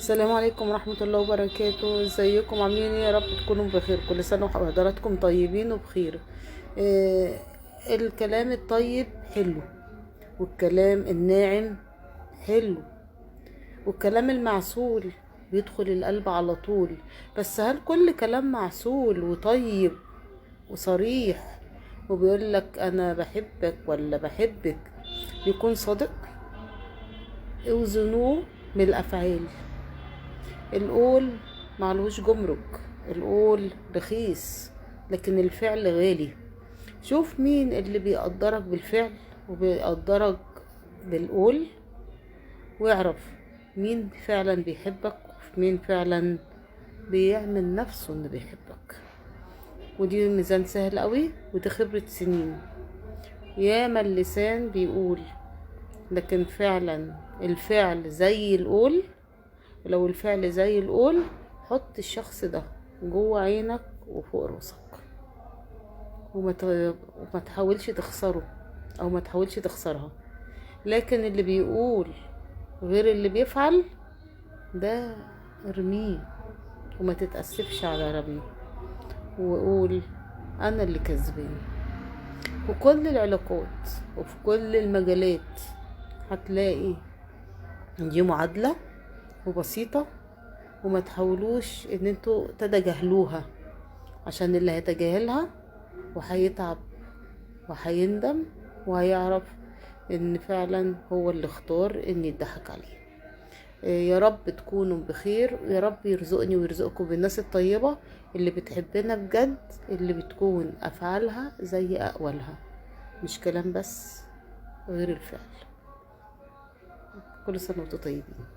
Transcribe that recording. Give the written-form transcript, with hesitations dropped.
السلام عليكم ورحمة الله وبركاته. ازيكم؟ عاملين ايه؟ يا رب تكونوا بخير. كل سنة وحضراتكم طيبين وبخير. الكلام الطيب حلو، والكلام الناعم حلو، والكلام المعسول بيدخل القلب على طول. بس هل كل كلام معسول وطيب وصريح وبيقول لك انا بحبك ولا بحبك بيكون صادق؟ اوزنوه بالافعال. القول معلوش جمرك، القول رخيص، لكن الفعل غالي. شوف مين اللي بيقدرك بالفعل وبيقدرك بالقول، واعرف مين فعلا بيحبك ومين فعلا بيعمل نفسه انه بيحبك. ودي ميزان سهل قوي، ودي خبرة سنين. ياما اللسان بيقول، لكن فعلا الفعل زي القول. ولو الفعل زي القول، حط الشخص ده جوه عينك وفوق راسك، وما تحاولش تخسره او ما تحاولش تخسرها. لكن اللي بيقول غير اللي بيفعل ده ارميه، وما تتأسفش على رميه، وقول انا اللي كذبان. في كل العلاقات وفي كل المجالات هتلاقي دي معادلة وبسيطة، وما تحاولوش ان انتوا تتجاهلوها، عشان اللي هيتجاهلها وهيتعب وهيندم وهيعرف ان فعلا هو اللي اختار ان يضحك عليه. يا رب تكونوا بخير، ويا رب يرزقني ويرزقكم بالناس الطيبة اللي بتحبنا بجد، اللي بتكون افعالها زي اقوالها، مش كلام بس غير الفعل. كل سنة وانتم طيبين.